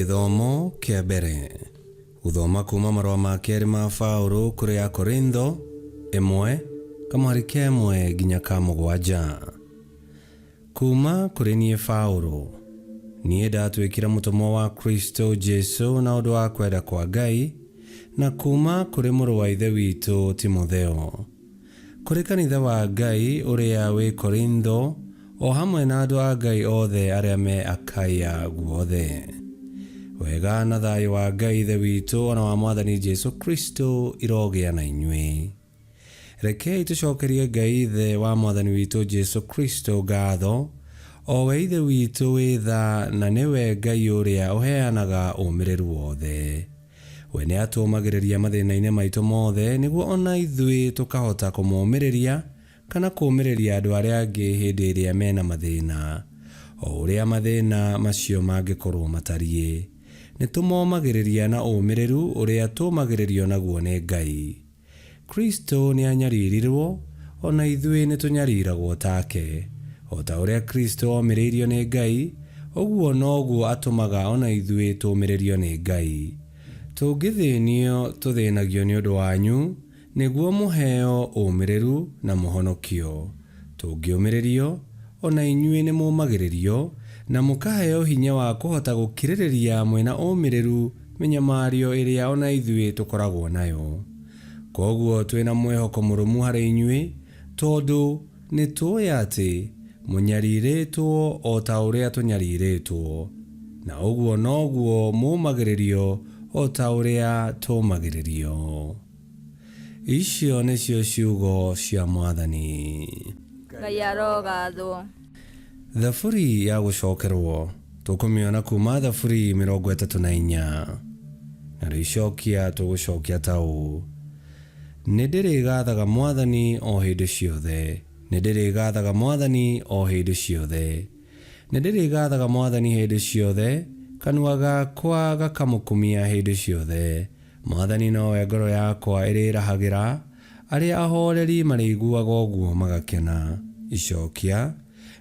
Gĩthomo kĩa mbere. Gũthoma kuma marũa ma kerĩ ma Paũlũ kũrĩ Akorintho, 1, kamũhari ka 1 nginya ka 7. Kuuma kũrĩ niĩ Paũlũ, niĩ ndatuĩkire mũtũmwo wa Kristũ Jesũ na ũndũ wa kwenda kwa Ngai, na kuuma kũrĩ mũrũ wa Ithe witũ Timotheo. Kũrĩ kanitha wa Ngai ũrĩa wĩ Korintho, o hamwe na andũ a Ngai othe arĩa me Akaia guothe. Wega na thayũ wa Ngai Ithe witũ o na wa Mwathani Jesũ Kristũ irogĩa na inyuĩ. Rekei tũcokerie Ngai Ithe wa Mwathani witũ Jesũ Kristũ ngatho, o we Ithe witũ wĩ tha na nĩwe Ngai ũrĩa ũheanaga ũmĩrĩru wothe. We nĩatũũmagĩrĩria mathĩna-inĩ maitũ mothe nĩguo o na ithuĩ tũkahota kũmũũmĩrĩria kana kũũmĩrĩria andũ arĩa angĩ hĩndĩ ĩrĩa me na mathĩna, o ũrĩa mathĩna macio mangĩkorũo matariĩ. Nĩtũmomagĩrĩria na ũũmĩrĩru ũrĩa tũũmagĩrĩrio naguo nĩ Ngai. Kristo nĩanyaririrwo, o na ithuĩ nĩtũnyariragwo take. O ta ũrĩa Kristo omĩrĩirio nĩ Ngai, ũguo noguo atũmaga o na ithuĩ tũũmĩrĩrio nĩ Ngai. Tũngĩthĩnio, tũthĩnagio nĩ ũndũ wanyu, nĩguo mũheo ũũmĩrĩru na mũhonokio. Tũngĩũmĩrĩrio, o na inyuĩ nĩmũũmagĩrĩrio, na mũkaheo hinya wa kũhota gũkirĩrĩria mwĩ na ũũmĩrĩru mĩnyamario ĩrĩa o na ithuĩ tũkoragwo nayo. Kwoguo twĩ na mwĩhoko mũrũmu harĩ inyuĩ, tondũ nĩtũũĩ atĩ mũnyarirĩtwo o ta ũrĩa tũnyarirĩtwo, na ũguo noguo mũũmagĩrĩrio o ta ũrĩa tũũmagĩrĩrio. Icio nĩcio ciugo cia Mwathani. Ngai arogathwo. Thaburi ya gũcokerwo tũkũmĩona kuma Thaburi 34. Narĩo icokia tũgũcokia ta ũũ: Nĩndĩrĩgathaga Mwathani o hĩndĩ ciothe, nĩndĩrĩgathaga Mwathani o hĩndĩ ciothe. Nĩndĩrĩgathaga Mwathani hĩndĩ ciothe, kanua gakwa gakamũkumia hĩndĩ ciothe. Mwathani nowe ngoro yakwa ĩrĩĩrahagĩra, arĩa ahooreri marĩiguaga ũguo magakena. Icokia,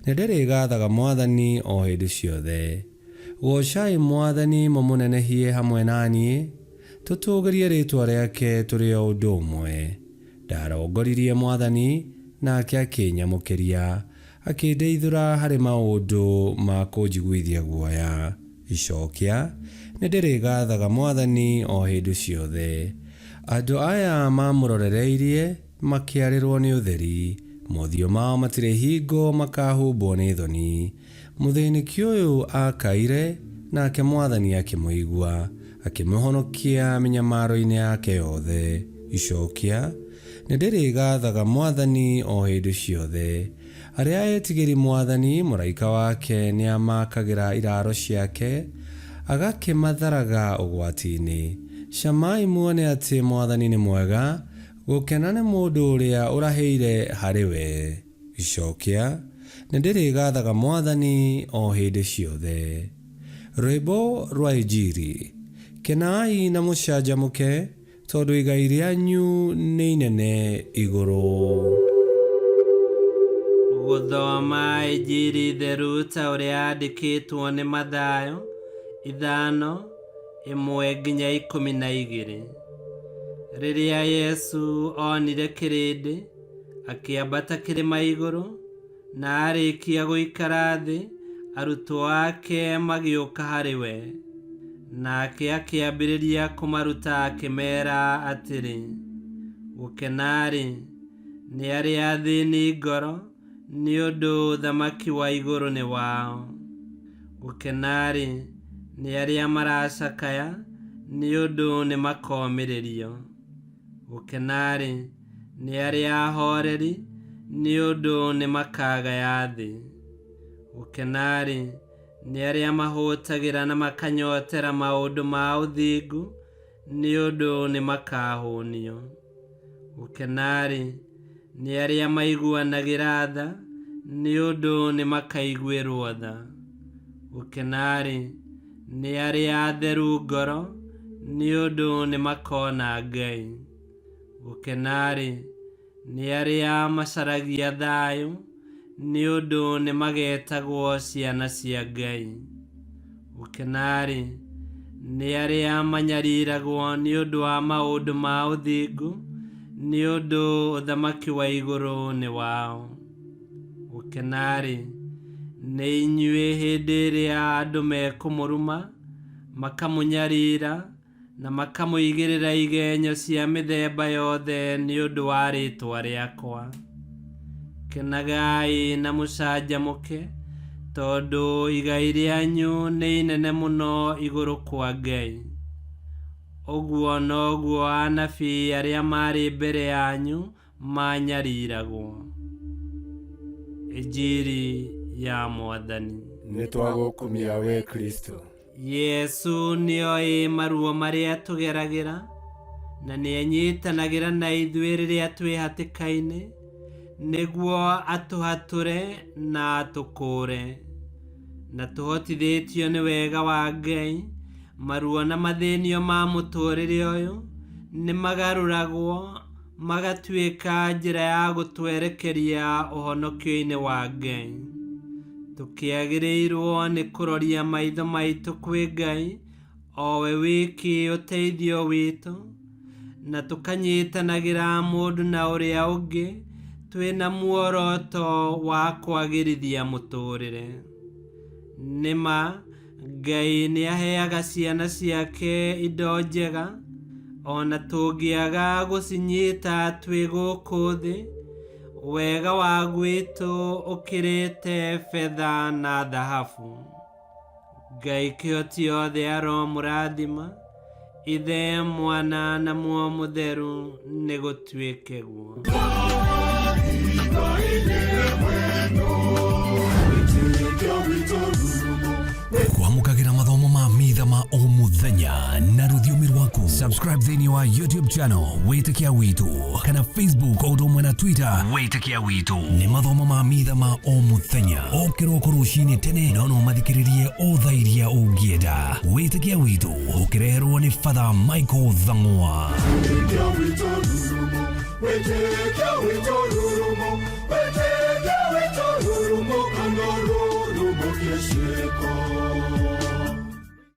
Nĩndĩrĩgaathaga Mwathani o hĩndĩ ciothe. Goocai Mwathani mũmũnenehie hamwe na niĩ, tũtũũgĩrie rĩĩtwa rĩake tũrĩ o ũndũ ũmwe. Ndarongoririe Mwathani, nake akĩnyamũkĩria, akĩndeithũra harĩ maũndũ ma kũnjiguithia guoya. Icokia, Nĩndĩrĩgaathaga Mwathani o hĩndĩ ciothe. Andũ aya maamũrorereirie, makĩarĩrwo nĩ ũtheri, mothiũ mao matirĩ hingo makaahumbwo nĩ thoni. Mũthĩnĩki ũyũ aakaire, nake Mwathani akĩmũigua, akĩmũhonokia mĩnyamaro-inĩ yake yothe. Icokia, Nĩndĩrĩgaathaga Mwathani o hĩndĩ ciothe. Arĩa etigĩri Mwathani, mũraika wake nĩamaakagĩra iraaro ciake, agakĩmatharaga ũgwati-inĩ. Camai muone atĩ Mwathani nĩ mwega, gũkena nĩ mũndũ ũrĩa ũrahĩire harĩ we. Icokia, Nĩndĩrĩgaathaga Mwathani o hĩndĩ ciothe. Rwĩmbo rwa Injiri. Kenai na mũcanjamũke, Tondũ igai rĩanyu nĩ inene igũrũ. Gũthoma Injiri theru ta ũrĩa yandĩkĩtwo nĩ Mathayo 5:1-12. Rĩrĩa Yesu onire kĩrĩndĩ, akĩambata kĩrĩma igũrũ, na aarĩkia gũikara thĩ, arutwo ake magĩũka harĩ we. Nake akĩambĩrĩria kũmaruta akĩmeera atĩrĩ, Gũkena-rĩ, nĩ arĩa athĩni ngoro, nĩ ũndũ ũthamaki wa igũrũ nĩ wao. Gũkena-rĩ, nĩ arĩa maracakaya, nĩ ũndũ nĩmakomĩrĩrio. Gũkena-rĩ, nĩ arĩa ahooreri, nĩ ũndũ nĩmakagaya thĩ. Gũkena-rĩ, nĩ arĩa mahũtagĩra na makanyotera maũndũ ma ũthingu, nĩ ũndũ nĩmakahũnio. Gũkena-rĩ, nĩ arĩa maiguanagĩra tha, nĩ ũndũ nĩmakaiguĩrwo tha. Gũkena-rĩ, nĩ arĩa atheru ngoro, nĩ ũndũ nĩmakona Ngai. Gũkena-rĩ, nĩ arĩa macaragia thayũ, nĩ ũndũ nĩmagetagwo ciana cia Ngai. Gũkena-rĩ, Nĩ arĩa manyariragwo nĩ ũndũ wa maũndũ ma ũthingu, nĩ ũndũ ũthamaki wa igũrũ nĩ wao. Gũkena-rĩ, nĩ inyuĩ hĩndĩ ĩrĩa andũ mekũmũruma, makamũnyarira, na makamũigĩrĩra igenyo cia mĩthemba yothe nĩ ũndũ wa rĩĩtwa rĩakwa. Kenagai na mũcanjamũke, tondũ igai rĩanyu nĩ inene mũno igũrũ kwa Ngai. Ũguo noguo anabii arĩa maarĩ mbere yanyu manyariragwo. Injiri ya Mwathani. Nĩ twagũkumia we Kristo. Yesu nĩoĩ maruo marĩa tũgeragĩra, na nĩanyitanagĩra na ithuĩ rĩrĩa twĩ hatĩka-inĩ, nĩguo atũhatũre na atũkũũre. Na tũhotithĩtio nĩ wega wa Ngai, maruo na mathĩnio ma mũtũũrĩre ũyũ nĩmagarũragwo magatuĩka njĩra ya gũtwerekeria ũhonokio-inĩ wa Ngai. Tũkĩagĩrĩirwo nĩ kũroria maitho maitũ kwĩ Ngai, o we wiki ũteithio witũ, na tũkanyitanagĩra mũndũ na ũrĩa ũngĩ twĩna muoroto wa kwagĩrithia mũtũũrĩre. Nĩma Ngai nĩaheaga ciana ciake indo njega, ona tũngĩaga gũcinyita twĩ gũkũ thĩ, wega wa gwitũ ũkĩrĩte betha na thahabu. Ngai kĩhoti yothe aromũrathima, Ithe, Mwana na Muoyo Mũtheru, nĩ gũtuĩke guo. Kwamũkagĩra mathomo ma mitha ma o mũthenya na rũthiomi rwaku. Subscribe thĩinĩ wa YouTube channel Wĩtĩkia Witũ kana Facebook o ũndũ ũmwe na Twitter Wĩtĩkia Witũ. Nĩ mathomo ma mitha ma o mũthenya o kĩroko rũcinĩ tene, no no mathikĩrĩrie o thaa iria ũngĩenda. Wĩtĩkia Witũ ũkĩreherwo nĩ Father Michael Thang'wa. Wĩtĩkia witũ rurumo, wĩtĩkia witũ rurumo, wĩtĩkia witũ rurumo, kana rurumo kĩciko.